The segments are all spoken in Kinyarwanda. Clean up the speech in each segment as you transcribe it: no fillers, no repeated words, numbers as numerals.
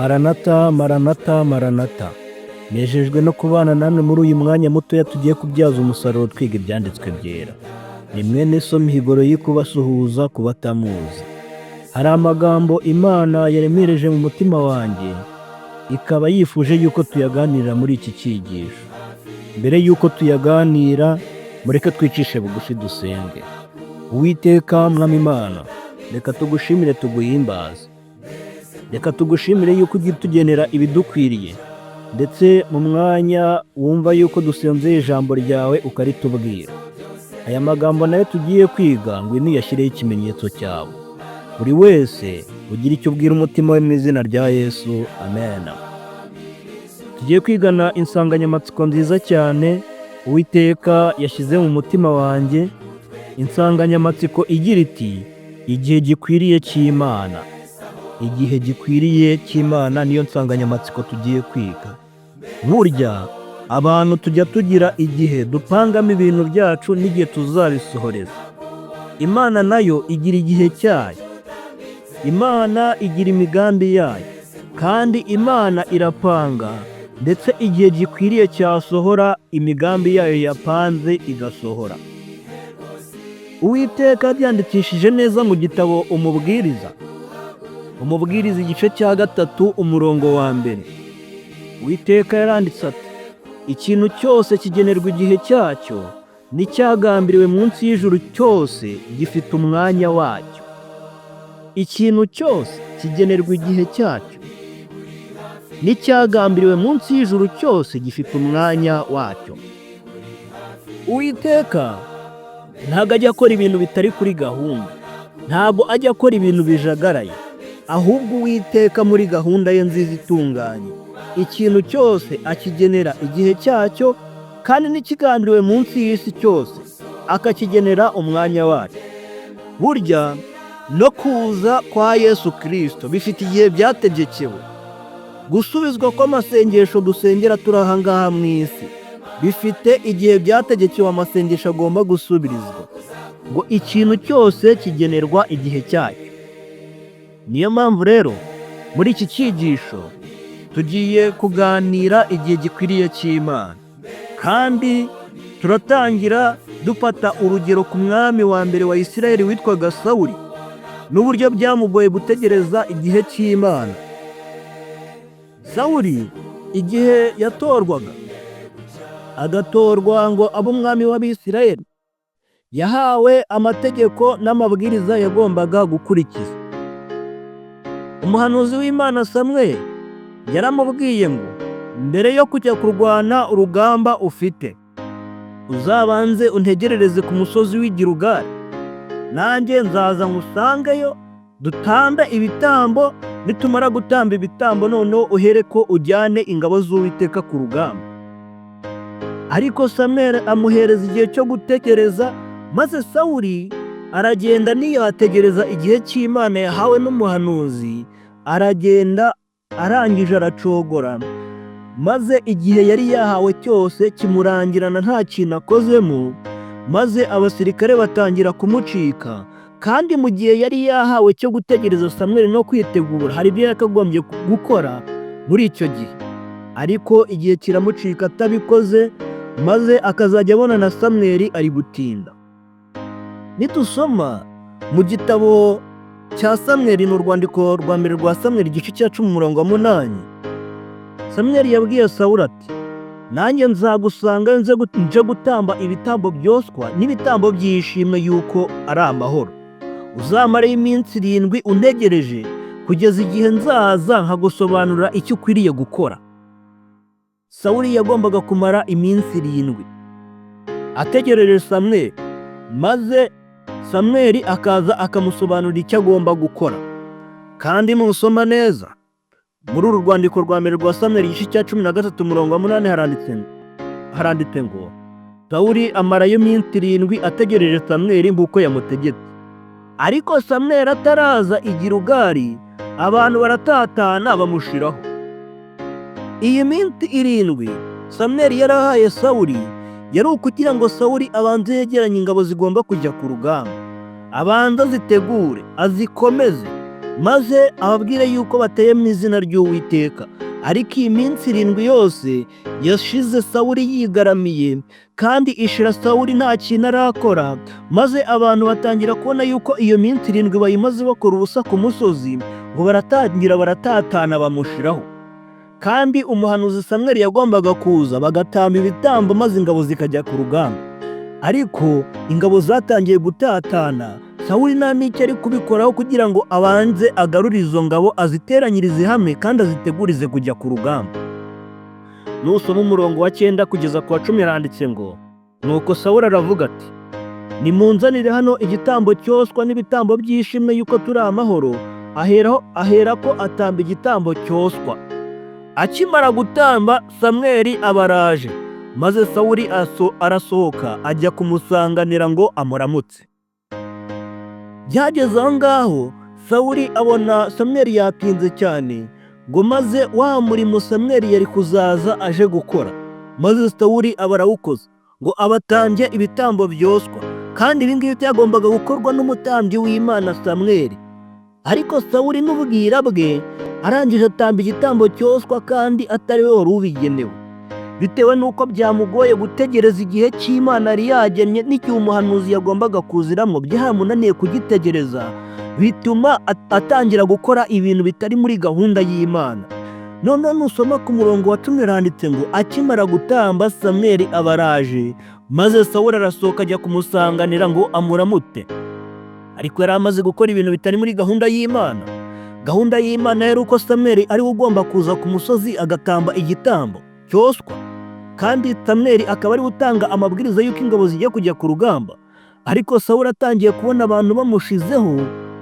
Maranata, maranata, maranata! Nejejwe no kubana namwe muri uyu mwanya mutoya tugiye kubyaza umusaruro twiga ibyanditswe byera. Ni mwene so Mihigo Loyic ubasuhuza ku batamuzi. Hari amagambo Imana yaremereje mu mutima wanjye, ikaba yifuje yuko tuyaganirira muri iki cyigisho. Mbere yuko tuyaganira, mureke twicishe bugufi dusenge. Uwiteka Mwami Imana, reka tugushimire, tuguhimbaze. Reka tugushimire yuko ujya utugenera ibidukwiriye, ndetse mu mwanya wumva yuko dusenzeye ijambo ryawe ukaritubwira. Aya magambo nayo tugiye kwiga, ngwino uyashyireho ikimenyetso cyawe. Buri wese ugira icyo ubwira umutima we mu izina rya Yesu, amen. Tugiye kwigana insanganyamatsiko nziza cyane Uwiteka yashyize mu mutima wanjye, insanganyamatsiko igira iti: "Igihe gikwiriye cy'Imana". Igihe gikwiriye cy'Imana niyo nsanganyamatsiko tugiye kwiga. Burya abantu tujya tugira igihe dupangamo ibintu byacu n'igihe tuzabisohoreza. Imana nayo igira igihe cyayo. Imana igira imigambi yayo, kandi Imana irapanga, ndetse igihe gikwiriye cyasohora, imigambi yayo yapanze igasohora. Uwiteka yabyandikishije neza mu gitabo Umubwiriza. Umubwiriza igice cya 3, umurongo wa 1. Uwiteka yaranditse ati: "Ikintu cyose kigenerwa igihe cyacyo, n'icyagambiriwe munsi y'ijuru cyose gifite umwanya wacyo". Ikintu cyose kigenerwa igihe cyacyo, n'icyagambiriwe munsi y'ijuru cyose gifite umwanya wacyo. Uwiteka ntabwo ajya akora ibintu bitari kuri gahunda, ntabwo ajya akora ibintu bijagaraye, ahubwo Uwiteka muri gahunda ye nziza itunganye, ikintu cyose akigenera igihe cyacyo, kandi n'ikigambiriwe munsi y'isi cyose akakigenera umwanya wacyo. Burya no kuza kwa Yesu Kirisito bifite igihe byategekewe. Gusubizwa kw'amasengesho dusengera turi aha ngaha mu isi bifite igihe byategekewe amasengesho agomba gusubirizwa. Ngo ikintu cyose kigenerwa igihe cyacyo. Niyo mpamvu rero muri iki cyigisho tugiye kuganira igihe gikwiriye cy'Imana, kandi turatangira dufata urugero ku mwami wa mbere wa Isirayeli witwaga Sawuli, n'uburyo byamugoye gutegereza igihe cy'Imana. Sawuli igihe yatorwaga, agatorwa ngo abe umwami w'Abisirayeli, yahawe amategeko n'amabwiriza yagombaga gukurikiza. Umuhanuzi w'Imana Samweli yaramubwiye ngo: "Mbere yo kujya kurwana urugamba ufite, uzabanze untegerereze ku musozi w'i Gilugali, nanjye nzaza nkusangeyo, dutambe ibitambo. Nitumara gutamba ibitambo, noneho uhere ko ujyane ingabo z'Uwiteka ku rugamba". Ariko Samweli amuhereza igihe cyo gutegereza, maze Sawuli aragenda, ntiyategereza igihe cy'Imana yahawe n'umuhanuzi. Aragenda, arangije aracogora, maze igihe yari yahawe cyose kimurangirana nta kintu akozemo, maze abasirikare batangira kumucika. Kandi mu gihe yari yahawe cyo gutegereza Samweli no kwitegura, hari ibyo yakagombye gukora muri icyo gihe, ariko igihe kiramucika atabikoze, maze akazajya abona na Samweli ari gutinda. Nidusoma mu gitabo cya Samweli, ni urwandiko rwa mbere rwa Samweli, igice cya 10, umurongo wa 8, Samweli yabwiye Sawuli ati: "Nanjye nzagusanga nje gutamba ibitambo byoswa n'ibitambo by'ishimwe yuko ari amahoro. Uzamareyo iminsi 7 untegereje, kugeza igihe nzaza nkagusobanurira icyo ukwiriye gukora". Sawuli yagombaga kumara iminsi 7 ategereje Samweli, maze Samweli akaza akamusobanurira icyo agomba gukora. Kandi nusoma neza muri uru rwandiko rwa mbere rwa Samweli, igice cya 13, umurongo wa 8, haranditse ngo: "Sawuli amarayo iminsi 7 ategereje Samweli nk'uko yamutegetse. Ariko Samweli ataraza i Gilugali, abantu baratatana bamushiraho". Iyi minsi 7 Samweli yarahaye Sawuli yari ukugira ngo Sawuli abanze yegeranye ingabo zigomba kujya ku rugamba, abanze azitegure, azikomeze. Maze ababwire yuko bateye mu izina ry'Uwiteka. Ariko iyi minsi 7 yose yashize Sawuli yigaramiye, kandi ishira Sawuli nta kintu arakora, maze abantu batangira kubona yuko iyo minsi 7 bayimaze bakora ubusa ku musozi, ngo baratangira baratatana bamushiraho. Kandi umuhanuzi Samweli yagombaga kuza bagatamba ibitambo maze ingabo zikajya ku rugamba. Ariko ingabo zatangiye gutatana, Sawuli nta n'icyo ari kubikoraho kugira ngo abanze agarure izo ngabo, aziteranyirize hamwe kandi azitegurize kujya ku rugamba. Nusoma umurongo wa 9 kugeza ku wa 10 haranditse ngo: Nuko Sawuli aravuga ati: Nimunzanire hano igitambo cyoswa n'ibitambo by'ishimwe yuko turi amahoro. Aherako atamba igitambo cyoswa. Akimara gutamba, Samweli abaraje, maze Sawuli arasohoka ajya kumusanganira ngo amuramutse. Byageze aho ngaho Sawuli abona Samweli yatinze cyane, ngo maze wa murimo Samweli yari kuzaza aje gukora, maze Sawuli aba arawukoze, ngo abatambye ibitambo byoswa. Kandi ibi ngibi byagombaga gukorwa n'umutambyi w'Imana Samweli. Ariko Sawuli n'ubwira bwe arangije atamba igitambo cyoswa kandi atari we wari ubigenewe, bitewe n'uko byamugoye gutegereza igihe cy'Imana yari yagennye n'igihe umuhanuzi yagombaga kuziramo, byaramunaniye kugitegereza, bituma atangira gukora ibintu bitari muri gahunda y'Imana. Noneho nusoma ku murongo wa 10 handitse ngo: akimara gutamba Samweli abaraje, maze Sawuli arasohoka ajya kumusanganira ngo amuramute. Ariko yari amaze gukora ibintu bitari muri gahunda y'Imana. Gahunda y'Imana yari uko Samweli ariwe ugomba kuza ku musozi agatamba igitambo cyoswa, kandi Samweli akaba ariwe utanga amabwiriza y'uko ingabo zigiye kujya ku rugamba. Ariko Sawuli atangiye kubona abantu bamushizeho,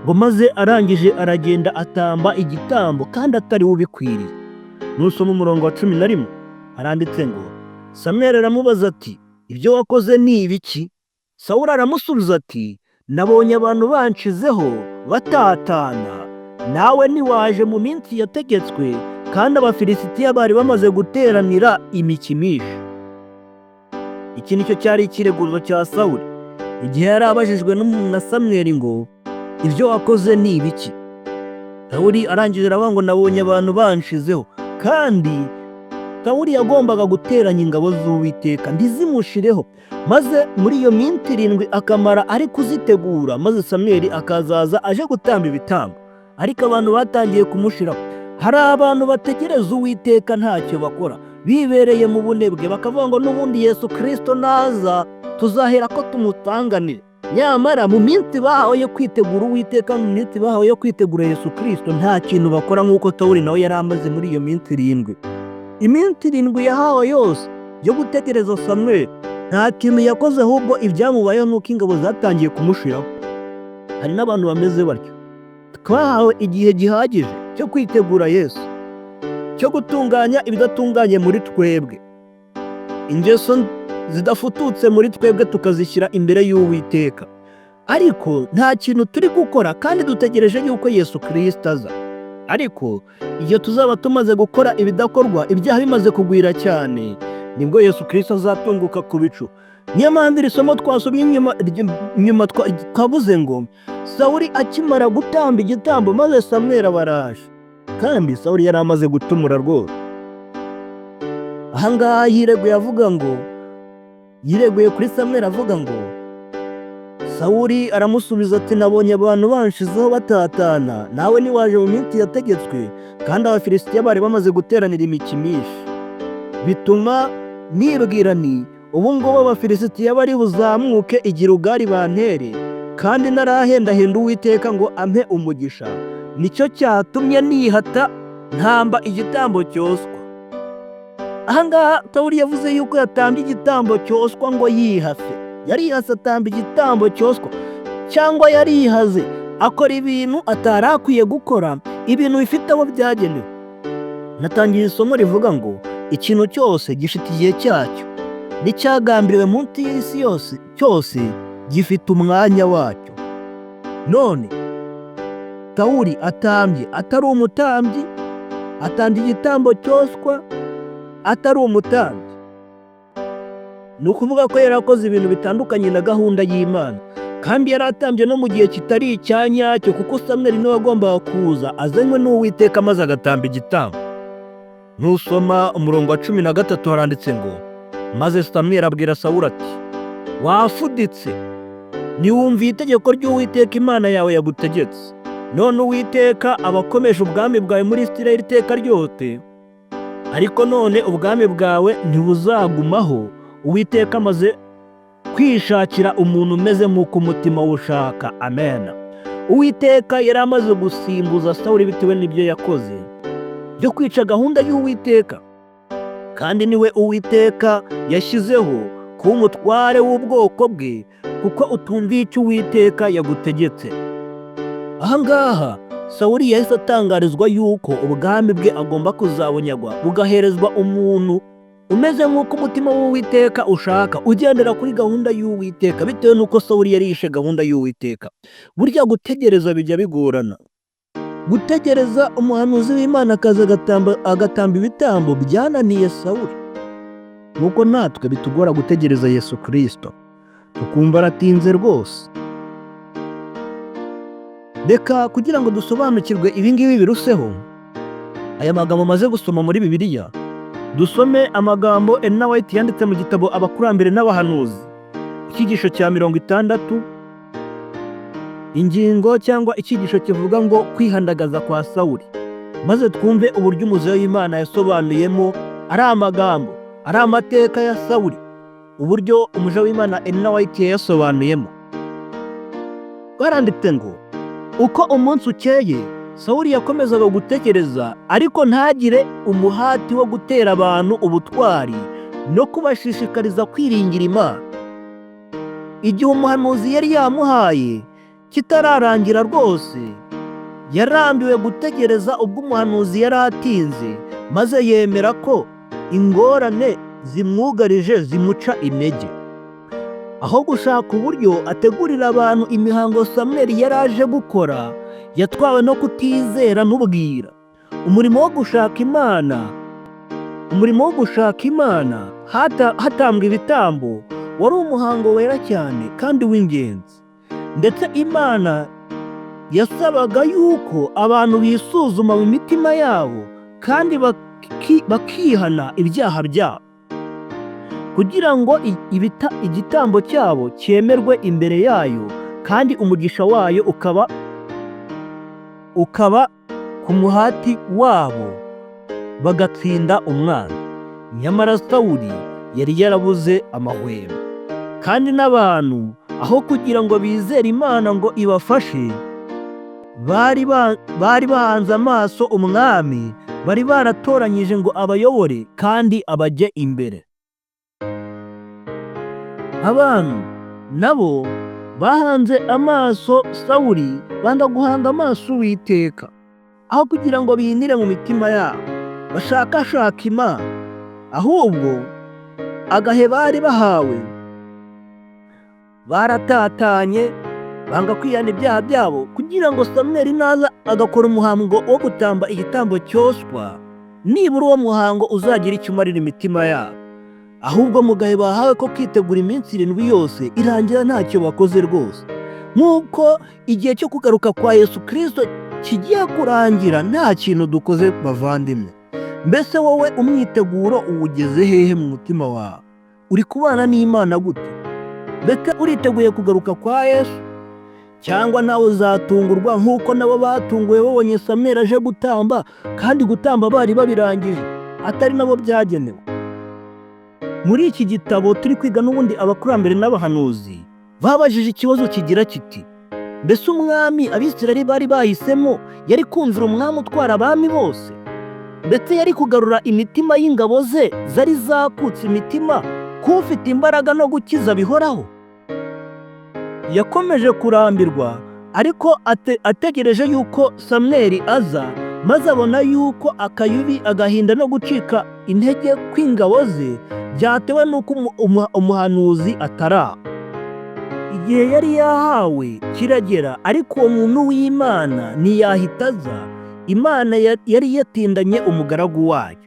ngo maze arangije aragenda atamba igitambo kandi atari we ubikwiriye. Nusoma umurongo wa 11 haranditse ngo: Samweli aramubaza ati: ibyo wakoze ni ibiki? Sawuli aramusubiza ati: nabonye abantu banshizeho batatana, nawe ntiwaje mu minsi yategetswe, kandi Abafilisitiya bari bamaze guteranira imikimisha. Iki nicyo cyari ikireguzo cya Sawuli igihe yari abajijwe na Samweli ngo: ibyo wakoze ni ibiki? Sawuli arangije aravuga ngo: nabonye abantu banshizeho. Kandi Sawuli yagombaga guteranya ingabo z'Uwiteka ntizimushireho, maze muri iyo minsi 7 akamara ari kuzitegura, maze Samweli akazaza aje gutamba ibitambo. Ariko abantu batangiye kumushiraho. Hari abantu bategereza Uwiteka ntacyo bakora, bibereye mu bunebwe, bakavuga ngo n'ubundi Yesu Kirisito naza tuzahera ko tumutanganire. Nyamara mu minsi bahawe yo kwitegura Uwiteka, mu minsi bahawe yo kwitegura Yesu Kirisito, nta kintu bakora, nk'uko Sawuli nawe yari amaze muri iyo minsi 7. Iminsi 7 yahawe yose yo gutegereza Samweli, nta kintu yakoze, ahubwo ibyamubayeho nuko ingabo zatangiye kumushiraho. Hari n'abantu bameze batyo. Twahawe igihe gihagije cyo kwitegura Yesu, cyo gutunganya ibidatunganye muri twebwe, ingeso zidafututse muri twebwe tukazishyira imbere y'Uwiteka. Ariko nta kintu turi gukora kandi dutegereje yuko Yesu Kirisito aza. Ariko igihe tuzaba tumaze gukora ibidakorwa, ibyaha bimaze kugwira cyane, nibwo Yesu Kirisito azatunguka ku bicu. Niyo mpamvu iri somo twasomye inyuma twavuze ngo Sawuli akimara gutamba igitambo maze Samweli abaraje, kandi Sawuli yari amaze gutumura rwose. Aha ngaha yireguye avuga ngo, yireguye kuri Samweli avuga ngo, Sawuli aramusubiza ati: nabonye abantu banshizeho batatana, nawe ntiwaje mu minsi yategetswe, kandi Abafilisitiya bari bamaze guteranira imikimishi. Bituma nibwira nti: ubu ngubu Abafilisitiya bari buzamuke i Gilugari bantere, kandi narahendahenda Uwiteka ngo ampe umugisha. Nicyo cyatumye nihata ntamba igitambo cyoswa. Aha ngaha Sawuli yavuze yuko yatambye igitambo cyoswa ngo yihase. Yarihase atamba igitambo cyoswa, cyangwa yarihaze akora ibintu atari akwiye gukora, ibintu bifite abo byagenewe. Natangiye isomo rivuga ngo ikintu cyose gifite igihe cyacyo, n'icyagambiriwe munsi y'isi yose cyose gifite umwanya wacyo. None Sawuli atambye atari umutambyi, atambye igitambo cyoswa atari umutambyi. Ni ukuvuga ko yari akoze ibintu bitandukanye na gahunda y'Imana. Kandi yari atambye no mu gihe kitari icya nyacyo, kuko Samweli niwe wagombaga kuza azanywe n'Uwiteka maze agatamba igitambo. Nusoma umurongo wa 13 haranditse ngo: "Maze Samweli abwira Sawuli ati: 'Wafuditse, ntiwumviye itegeko ry'Uwiteka Imana yawe yagutegetse. None Uwiteka aba akomeje ubwami bwawe muri Isirayeli iteka ryose, ariko none ubwami bwawe ntibuzagumaho. Uwiteka amaze kwishakira umuntu umeze nk'uko umutima we ushaka.'" Amen. Uwiteka yari amaze gusimbuza Sawuli bitewe n'ibyo yakoze byo kwica gahunda y'Uwiteka, kandi niwe Uwiteka yashyizeho kuba umutware w'ubwoko bwe, kuko utumviye icyo Uwiteka yagutegetse. Aha ngaha Sawuli yahise atangarizwa yuko ubwami bwe agomba kuzabunyagwa, bugaherezwa umuntu umeze nk'uko umutima w'Uwiteka ushaka, ugendera kuri gahunda y'Uwiteka, bitewe n'uko Sawuli yari yishe gahunda y'Uwiteka. Burya gutegereza bijya bigorana. Gutegereza umuhanuzi w'Imana akaza agatamba ibitambo byananiye Sawuli, nk'uko natwe bitugora gutegereza Yesu Kirisito, tukumva aratinze rwose. Reka kugira ngo dusobanukirwe ibi ngibi biruseho, aya magambo maze gusoma muri Bibiliya, dusome amagambo Elena White yanditse mu gitabo Abakurambere n'Abahanuzi, icyigisho cya 60, ingingo cyangwa icyigisho kivuga ngo "Kwihandagaza kwa Sawuli", maze twumve uburyo umuja w'Imana yasobanuyemo ari amagambo, ari amateka ya Sawuli, uburyo umuja w'Imana Elena White yayasobanuyemo. Baranditse ngo: "Uko umunsi ukeye, Sawuli yakomezaga gutekereza, ariko ntagire umuhati wo gutera abantu ubutwari no kubashishikariza kwiringira Imana. Igihe umuhanuzi yari yamuhaye kitararangira rwose, yarambiwe gutegereza ubwo umuhanuzi yari atinze, maze yemera ko ingorane zimwugarije zimuca intege. Aho gushaka uburyo ategurira abantu imihango Samweli yari aje gukora, yatwawe no kutizera n'ubwira. Umurimo wo gushaka Imana hatambwa ibitambo wari umuhango wera cyane kandi w'ingenzi. Ndetse Imana yasabaga yuko abantu bisuzuma mu mitima yabo kandi bakihana ibyaha byabo, kugira ngo igitambo cyabo cyemerwe imbere yayo, kandi umugisha wayo ukaba ku muhati wabo, bagatsinda umwanzi. Nyamara Sawuli yari yarabuze amahwemo, kandi n'abantu, aho kugira ngo bizere Imana ngo ibafashe, bari bahanze amaso umwami bari baratoranyije ngo abayobore kandi abajye imbere. Abantu nabo bahanze amaso Sawuli, banga guhanga amaso Uwiteka. Aho kugira ngo binire mu mitima yabo bashakashaka Imana, ahubwo agahe bari bahawe baratatanye, banga kwihana ibyaha byabo, kugira ngo Samweli naza agakora umuhango wo gutamba igitambo cyoswa, nibura uwo muhango uzagira icyo umarira imitima yabo. Ahubwo mu gahe bahawe ko kwitegura iminsi 7 yose irangira ntacyo bakoze rwose, nk'uko igihe cyo kugaruka kwa Yesu Kirisito kigiye kurangira nta kintu dukoze. Bavandimwe, mbese wowe umwiteguro uwugeze hehe mu mutima wawe? Uri kubana n'Imana gute? Mbese uriteguye kugaruka kwa Yesu, cyangwa nawe uzatungurwa nk'uko nabo batunguwe babonye Samweli aje gutamba, kandi gutamba bari babirangije, atari nabo byagenewe? Muri iki gitabo turi kwiga n'ubundi, Abakurambere n'Abahanuzi, babajije ikibazo kigira kiti: "Mbese umwami Abisirayeli bari bahisemo yari kumvira umwami utwara abami bose? Ndetse yari kugarura imitima y'ingabo ze zari zakutse imitima k'ufite imbaraga no gukiza bihoraho?" Yakomeje kurambirwa, ariko ategereje yuko Samweli aza, maze abona yuko akayubi, agahinda no gucika intege kw'ingabo ze byatewe n'uko umuhanuzi ataraha. Igihe yari yahawe kiragera, ariko uwo muntu w'Imana ntiyahita aza. Imana yari yatindanye umugaragu wayo,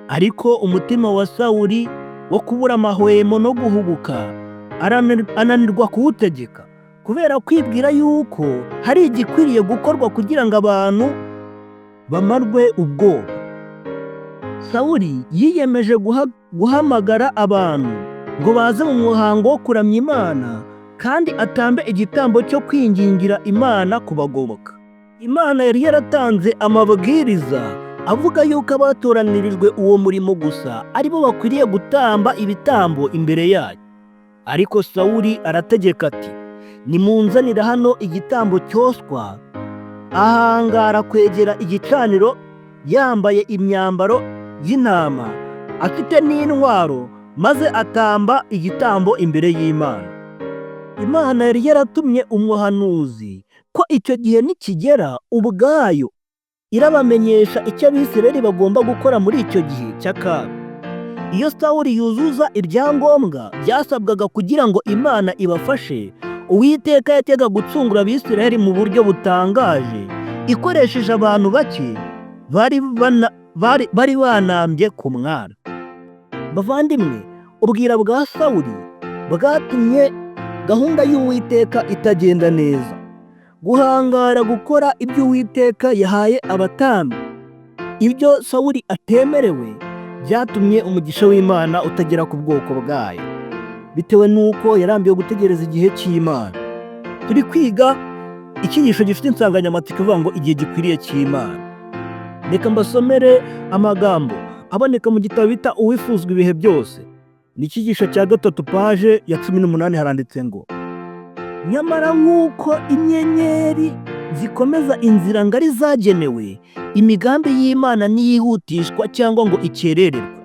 ariko umutima wa Sawuli wo kubura amahwemo no guhubuka ananirwa kuwutegeka. Kubera kwibwira yuko hari igikwiriye gukorwa kugira ngo abantu bamarwe ubwoba, Sawuli yiyemeje guhamagara abantu ngo baze mu muhango wo kuramya Imana, kandi atambe igitambo cyo kwingingira Imana kubagoboka. Imana yari yaratanze amabwiriza avuga yuko abatoranirijwe uwo murimo gusa aribo bakwiriye gutamba ibitambo imbere yayo. Ariko Sawuli arategeka ati: "Nimunzanire hano igitambo cyoswa." Ahangara kwegera igicaniro yambaye imyambaro y'intama, afite n'intwaro, maze atamba igitambo imbere y'Imana. Imana yari yaratumye umuhanuzi ko icyo gihe nikigera ubwayo irabamenyesha icyo Abisirayeli bagomba gukora muri icyo gihe cy'akaga. Iyo Sawuli yuzuza ibyangombwa byasabwaga kugira ngo Imana ibafashe, Uwiteka yajyaga gucungura Abisirayeli mu buryo butangaje, ikoresheje abantu bake bari banambye ku mwara. Bavandimwe, ubwira bwa Sawuli bwatumye gahunda y'Uwiteka itagenda neza. Guhangara gukora ibyo Uwiteka yahaye abatambyi, ibyo Sawuli atemerewe, byatumye umugisha w'Imana utagera ku bwoko bwayo, bitewe n'uko yarambiwe gutegereza igihe cy'Imana. Turi kwiga icyigisho gifite insanganyamatsiko ivuga ngo igihe gikwiriye cy'Imana. Reka mbasomere amagambo aboneka mu gitabo bita Uwifuzwa Ibihe Byose. Ni icyigisho cya 3, page ya 18, haranditse ngo: "Nyamara nk'uko inyenyeri zikomeza inzira ngari zagenewe, imigambi y'Imana ntiyihutishwa cyangwa ngo ikerererwe."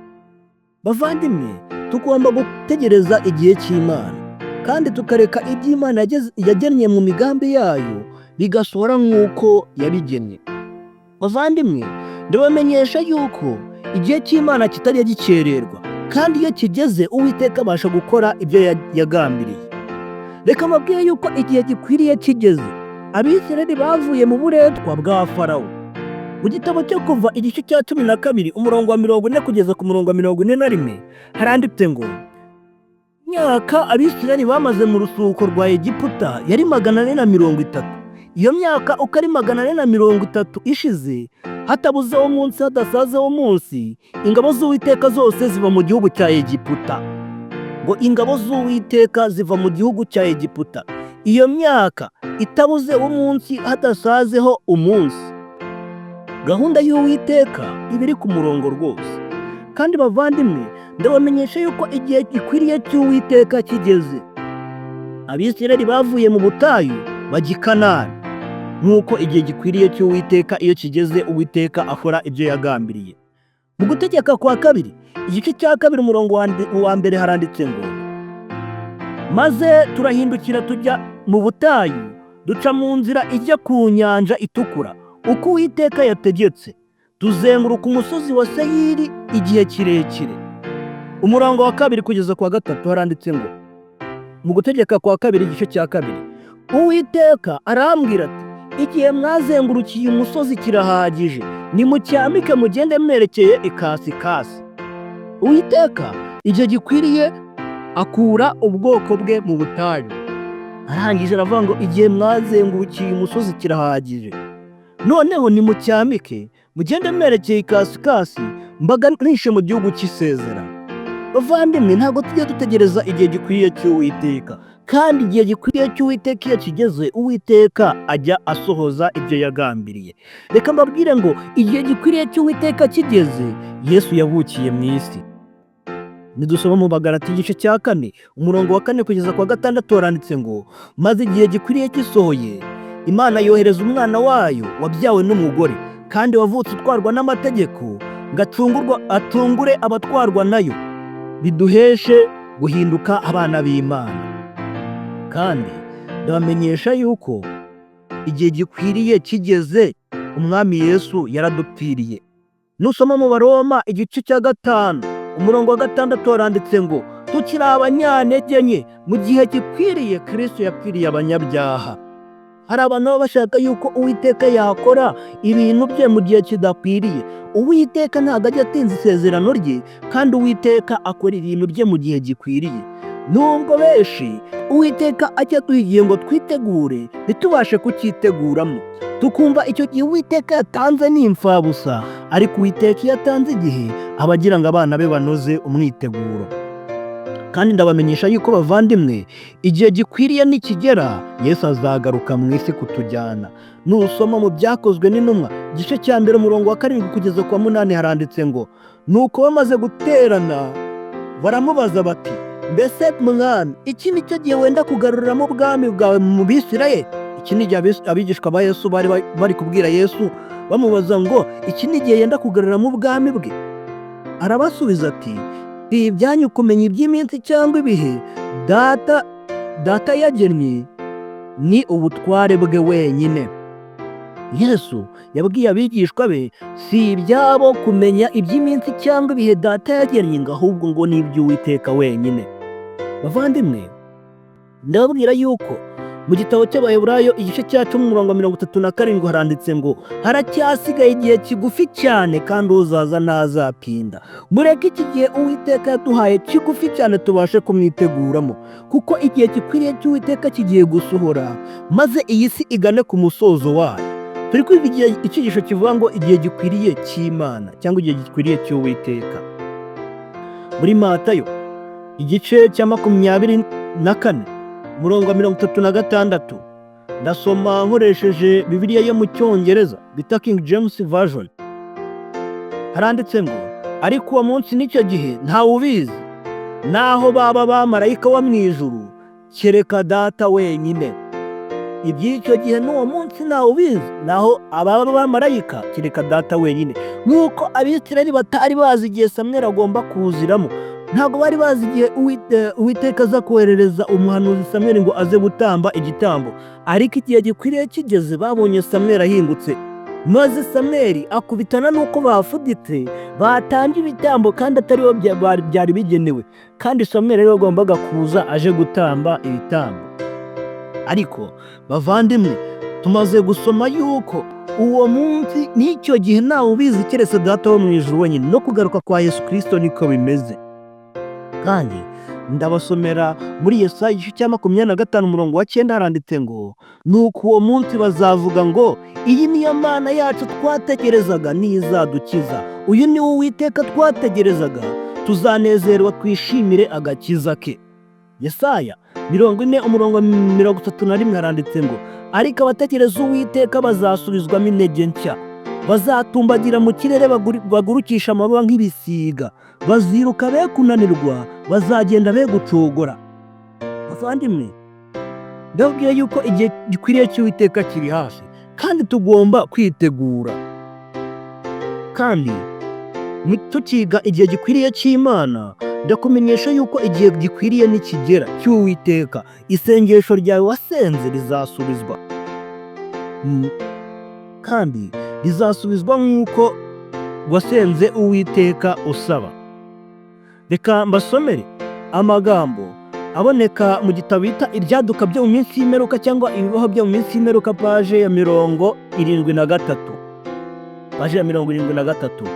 Bavandimwe, tugomba gutegereza igihe cy'Imana kandi tukareka ibyo Imana yagennye mu migambi yayo bigasohora nk'uko yabigennye. Bavandimwe, ndabamenyesha yuko igihe cy'Imana kitajya gikererwa, kandi iyo kigeze Uwiteka abasha gukora ibyo yagambiriye. Reka mbabwire yuko igihe gikwiriye kigeze, Abisirayeli bavuye mu buretwa bwa Farawo. Mu gitabo cyo Kuva, igice cya 12, umurongo wa 40 kugeza ku murongo wa 41, haranditse ngo: "Imyaka Abisirayeli bamaze mu rusuko rwa Egiputa yari 430. Iyo myaka uko ari 430 ishize, hatabuzeho umunsi, hadasazeho umunsi, ingabo z'Uwiteka zose ziva mu gihugu cya Egiputa." Ngo ingabo z'Uwiteka ziva mu gihugu cya Egiputa. Iyo myaka itabuze umunsi, hadasazeho umunsi. Gahunda y'Uwiteka iba iri ku murongo rwose. Kandi bavandimwe, ndabamenyesha yuko igihe gikwiriye cy'Uwiteka kigeze, Abisirayeli bavuye mu butayu bajya i Kanani. Nk'uko igihe gikwiriye cy'Uwiteka iyo kigeze, Uwiteka akora ibyo yagambiriye. Mu Gutegeka kwa Kabiri, igice cya 2, umurongo wa 1, haranditse ngo: "Maze turahindukira tujya mu butayu, duca mu nzira ijya ku Nyanja Itukura uko Uwiteka yategetse, tuzenguruka umusozi wa Seyiri igihe kirekire." Umurongo wa 2 kugeza ku wa 3 haranditse ngo, mu Gutegeka kwa Kabiri, igice cya 2: "Uwiteka arambwira ati: 'Igihe mwazengurukiye umusozi kirahagije, nimucyamike mugende mwerekeye ikasikasi.'" Uwiteka igihe gikwiriye akura ubwoko bwe mu butayu. Arangije aravuga ngo: "Igihe mwazengurukiye umusozi kirahagije, noneho nimucyamike mugende mwerekeye ikasikasi, mbaganishe mu gihugu cy'isezerano." Bavandimwe, ntabwo tujya dutegereza igihe gikwiriye cy'Uwiteka, kandi igihe gikwiriye cy'Uwiteka iyo kigeze, Uwiteka ajya asohoza ibyo yagambiriye. Reka mbabwire ngo igihe gikwiriye cy'Uwiteka kigeze, Yesu yavukiye mu isi. Nidusoma mu Bagalati, igice cya 4, umurongo wa 4 kugeza ku wa 6, waranditse ngo: "Maze igihe gikwiriye gisohoye, Imana yohereza umwana wayo wabyawe n'umugore kandi wavutse utwarwa n'amategeko, ngo acungurwa atungure abatwarwa nayo, biduheshe guhinduka abana b'Imana." Kandi ndabamenyesha yuko igihe gikwiriye kigeze, Umwami Yesu yaradupfiriye. Nusoma mu Baroma, igice cya 5, umurongo wa 6, waranditse ngo: "Tukiri abanyantege nke, mu gihe gikwiriye Kirisito yapfiriye abanyabyaha." Hari abantu baba bashaka yuko Uwiteka yakora ibintu bye mu gihe kidakwiriye. Uwiteka ntabwo ajya atinza isezerano rye, kandi Uwiteka akora ibintu bye mu gihe gikwiriye. Nubwo benshi Uwiteka ajya aduha igihe ngo twitegure, ntitubashe kucyiteguramo, tukumva icyo gihe Uwiteka yatanze ni imfabusa. Ariko Uwiteka iyo atanze igihe, aba agira ngo abana be banoze umwiteguro. Kandi ndabamenyesha yuko, bavandimwe, igihe gikwiriye nikigera, Yesu azagaruka mu isi kutujyana. Nusoma mu Byakozwe n'Intumwa, igice cya 1, umurongo wa 7 kugeza ku wa 8, haranditse ngo: "Nuko bamaze guterana baramubaza bati: 'Mbese Mwami, iki ni cyo gihe wenda kugaruramo ubwami bwawe mu Bisirayeli?'" Iki ni igihe abigishwa ba Yesu bari bari kubwira Yesu, bamubaza ngo iki ni igihe yenda kugaruramo ubwami bwe. Arabasubiza ati: "Si ibyanyu kumenya iby'iminsi cyangwa ibihe Data yagennye, ni ubutware bwe wenyine." Yesu yabwiye abigishwa be, si ibyabo kumenya iby'iminsi cyangwa ibihe Data yagennye, ngo ahubwo ngo ni iby'Uwiteka wenyine. Bavandimwe, ndababwira yuko mu gitabo cy'Abaheburayo, igice cya 10, umurongo 37, haranditse ngo: "Haracyasigaye igihe kigufi cyane, kandi uzaza ntazatinda." Mureke iki gihe Uwiteka yaduhaye kigufi cyane tubashe kumwiteguramo, kuko igihe gikwiriye cy'Uwiteka kigiye gusohora, maze iyi si igane ku musozo wayo. Turi kwiga igihe icyigisho kivuga ngo igihe gikwiriye cy'Imana cyangwa igihe gikwiriye cy'Uwiteka. Muri Matayo, igice cya 24, umurongo wa 36, ndasoma nkoresheje Bibiliya yo mu Cyongereza bita King James Version, haranditse ngo: "Ariko uwo munsi n'icyo gihe ntawe ubizi, naho baba bamarayika wo mu ijuru, kereka Data wenyine." Iby'icyo gihe n'uwo munsi ntawe ubizi, naho ababa bamarayika, kereka Data wenyine. Nk'uko Abisirayeli batari bazi igihe Samweli agomba kuziramo, ntabwo bari bazi igihe Uwiteka aza koherereza umuhanuzi Samweli ngo aze gutamba igitambo. Ariko igihe gikwiriye kigeze, babonye Samweli ahingutse, maze Samweli akubitana n'uko bafuditse, batanga ibitambo kandi atari bo byari bigenewe, kandi Samweli ariwe wagombaga kuza aje gutamba ibitambo. Ariko bavandimwe, tumaze gusoma yuko uwo munsi n'icyo gihe ntawe ubizi keretse Data wo mu ijuru wenyine. No kugaruka kwa Yesu Kirisito niko bimeze. Kandi ndabasomera muri Yesaya, igice cya 25, umurongo wa 9, haranditse ngo: "Nuko uwo munsi bazavuga ngo: 'Iyi niyo Mana yacu twategerezaga, niyo izadukiza. Uyu ni wo Uwiteka twategerezaga, tuzanezerwa twishimire agakiza ke.'" Yesaya 40, umurongo 31, haranditse ngo: "Ariko abategereza Uwiteka bazasubizwamo intege nshya, bazatumbagira mu kirere bagurukisha amababa nk'ibisiga, baziruka be kunanirwa, bazagenda be gucogora." Bavandimwe, ndababwira yuko igihe gikwiriye cy'Uwiteka kiri hafi, kandi tugomba kwitegura. Kandi tukiga igihe gikwiriye cy'Imana, ndakumenyesha yuko igihe gikwiriye nikigera cy'Uwiteka, isengesho ryawe wasenze rizasubizwa, kandi rizasubizwa nk'uko wasenze Uwiteka usaba. Reka mbasomere amagambo aboneka mu gitabo bita Ibyaduka byo mu minsi y'imperuka cyangwa Ibibaho byo mu minsi y'imperuka, paje ya 73. Paje ya 73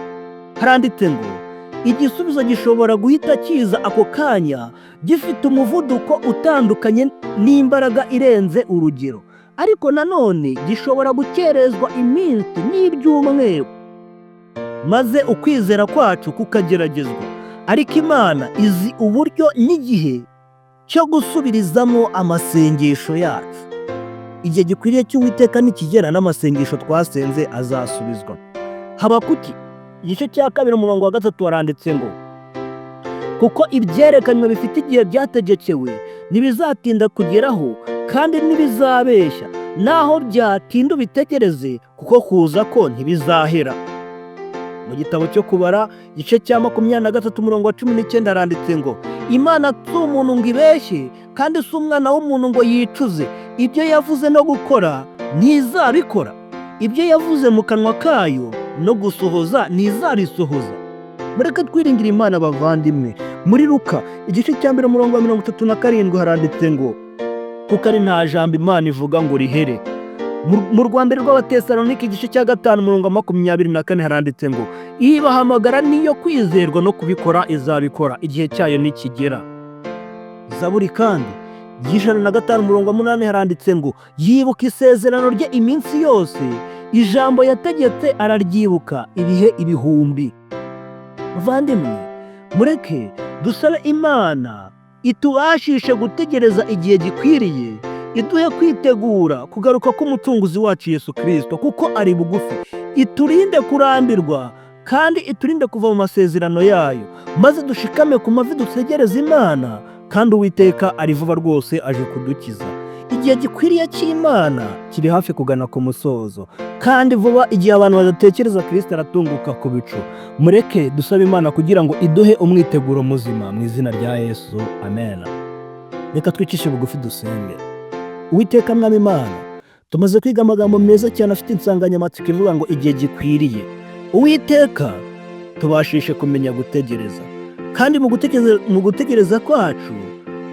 haranditse ngo: "Igisubizo gishobora guhita kiza ako kanya, gifite umuvuduko utandukanye n'imbaraga irenze urugero, ariko nanone gishobora gukerezwa iminsi n'ibyumweru, maze ukwizera kwacu kukageragezwa. Ariko Imana izi uburyo n'igihe cyo gusubirizamo amasengesho yacu." Igihe gikwiriye cy'Uwiteka nikigera, n'amasengesho twasenze azasubizwa. Habakuki, igice cya 2, umurongo wa 3, waranditse ngo: "Kuko ibyerekanywe bifite igihe byategekewe, ntibizatinda kugeraho kandi ntibizabeshya. Naho byatinda ubitegereze, kuko kuza ko ntibizahera." Mu gitabo cyo Kubara, igice cya 23, umurongo wa 19, haranditse ngo: "Imana si umuntu ngo ibeshye, kandi si umwana w'umuntu ngo yicuze. Ibyo yavuze no gukora ntizabikora? Ibyo yavuze mu kanwa kayo no gusohoza ntizabisohoza?" Mureke twiringire Imana, bavandimwe. Muri Luka, igice cya 1, umurongo wa 37, haranditse ngo: "Kuko ari nta jambo Imana ivuga ngo rihere." Mu rwa mbere rw'Abatesalonike, igice cya 5, umurongo wa 24, haranditse ngo: "Ibahamagara niyo kwizerwa, no kubikora izabikora igihe cyayo nikigera." Zaburi kandi 105 umurongo wa 8 haranditse ngo yibuka isezerano rye iminsi yose, ijambo yategetse araryibuka ibihe ibihumbi. Muvandimwe, mureke dusabe Imana itubashishe gutegereza igihe gikwiriye, iduhe kwitegura kugaruka k'Umucunguzi wacu Yesu Kirisito kuko ari bugufi, iturinde kurambirwa kandi iturinde kuva mu masezerano yayo, maze dushikame ku mavi dutegereze Imana, kandi Uwiteka ari vuba rwose aje kudukiza. Igihe gikwiriye cy'Imana kiri hafi kugana ku musozo, kandi vuba igihe abantu badatekereza Kirisito aratunguka ku bicu. Mureke dusabe Imana kugira ngo iduhe umwiteguro muzima mu izina rya Yesu, amen. Reka twicishe bugufi dusenge. Uwiteka Mwami Imana, tumaze kwiga amagambo meza cyane afite insanganyamatsiko ivuga ngo igihe gikwiriye. Uwiteka, tubashishe kumenya gutegereza, kandi mu gutegereza kwacu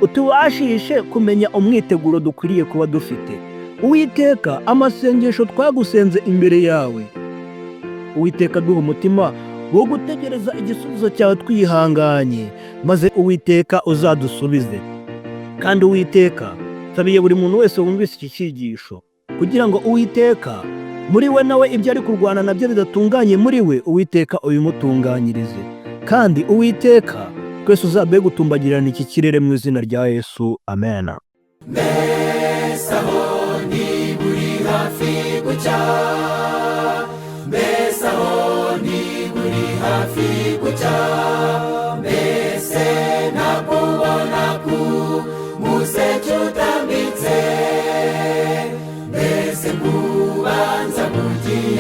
utubashishe kumenya umwiteguro dukwiriye kuba dufite. Uwiteka, amasengesho twagusenze imbere yawe, Uwiteka duha umutima wo gutegereza igisubizo cyawe twihanganye, maze Uwiteka uzadusubize. Kandi Uwiteka, nsabiye buri muntu wese wumvise iki cyigisho kugira ngo Uwiteka muri we nawe ibyo ari kurwana nabyo bidatunganye muri we, Uwiteka ubimutunganyirize. Kandi Uwiteka, twese uzaduhe gutumbagirana iki kirere mu izina rya Yesu, amen. Mbese aho ntiburi hafi gucya? Mbese aho ntiburi hafi gucya? Mbese nakubona ku museke utambitse? Mbese kubanza kugiye